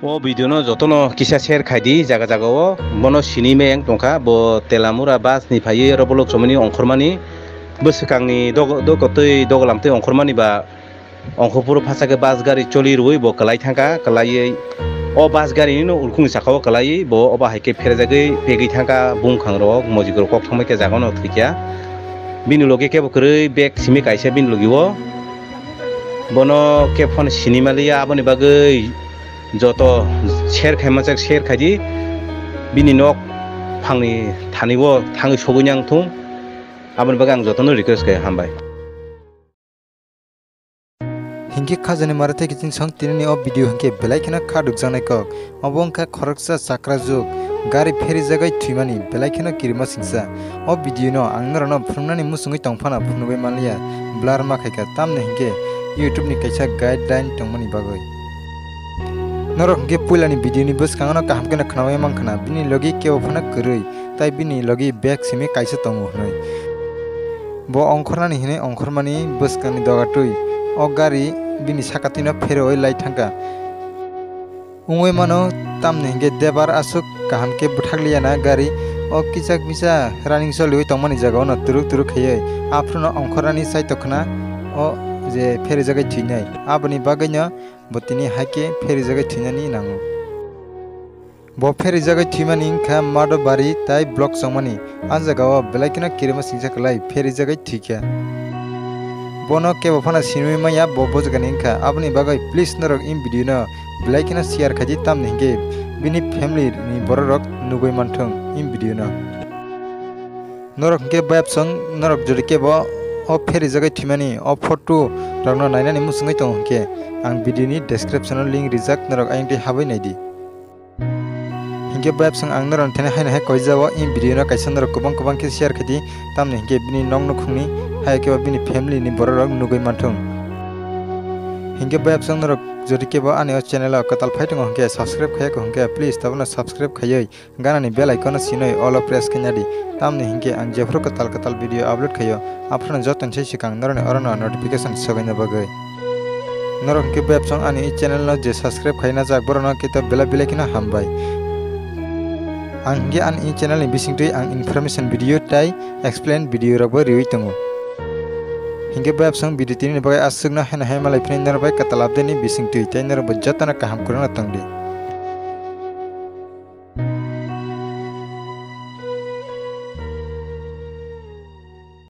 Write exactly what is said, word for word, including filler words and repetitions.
O video no jotono kisa share khai di jaga jaga o. Bono sini meyang tongkha, bo Telamura bus ni phaiwi oro bolok chomani ongkhormani. Bwswkangni dogo, dogo twi dogolam twi ongkhormani ba ongkhorphuru phacha khe bus gari choli rwui bo kwlai thangkha, kwlaiwi o bus gari ni no urkhung saka o kwlaiwi bo obo hai khe pherjagwi pegwi thangkha bumkhang rok, mojik rok kok thangbai khe jaga no thwikha. Bini logi kebo kwrwi bag simi kaisa bini logi o. Bono khe phone sini maliya, aboni bagwi joto share khai manjak share khai di. Bini nok phangni thani o thangwi sogwi nang thung. Aboni bagwi ang jotono request khai, hambai. Hinkhe khajani mare tei kiching song tinini o video hinkhe belai kheno kha rwkjaknai kok. Obo wngkha khoroksa chakra juk, gari pherijagwi thwimani belai kheno kirima singsa. O video no ang norokno phunuknani muchungwi tongphano phunugwi manliya, blur ma khaikha, tamni hinkhe YouTube ni kaisa guideline tongmani bagwi. Norok hinkhe puilani video ni bwskango no kaham kheno khnaui mankha na, bini logi kebo phano kwrwi, tai bini logi bag simi kaisa tongo hwnwi. Bo ongkhornani hinwi ongkhormani bwskangni dogatwi o gari bini sakatwino pherwi lai thangkha. Wngwi mano, tamni hinkhe debar aswk kaham khe bwthakliya na gari, o kichak misa running choliwi tongmani jagao no turuk turuk khaiwi aphuru no ongkhornani saito khna o je pherijagwi thwinai. Aboni bagwino bo tini hai khe pherijagwi thwinani nango. Bo pherijagwi thwimani wngkha Madobari tai block chongmani. A jagao belai kheno kirima singsa kwlai pherijagwi thwikha. Bono kebo phano sinwi manya, bo bojagani wngkha. Aboni bagwi please norok in video no belai kheno share khaidi, tamni hinkhe bini family ni borok rok nugwi manthung in video no. Norok hinkhe bayapsong norok jodi kebo o pherijagwi thwimani o photo rokno nainani muchungwi tongo hinkhe ang video ni description o link rijak, norok ayang twi habwi naidi. Hinkhe bayapsong ang norokni thani haino hai koijao, in video no kaisa norok kwbang kwbang khe share khaidi, tamni hinkhe bini nok nukhungni hai khe bini family ni borok rok nugwi manthung. Hinkhe bayapsong norok jodi kebo ani o channel o kwtal phai tongo hinkhe subscribe khaiya kho hinkhe please tabukno subscribe khaiwi ganani bell icon no sinwi all o press khaina di, tamni hinkhe ang jephuru kwtal kwtal video upload khaio aphuru joto ni sai swkang norokni oro no notification swbaina bagwi. Norok hinkhe bayapsong ani channel no je subscribe khaina jak, borok no khe to belai belai kheno hambai. Ang hinkhe ani channel ni bisingtwi ang information video tai explain video rok bo riwi tongo. Hinkhe bayapsong video tini ni bagwi aswk no haino hai malai phini norok bai kwtal update ni bisingtwi, tai norok bo joto no kaham kwrwng no tong di.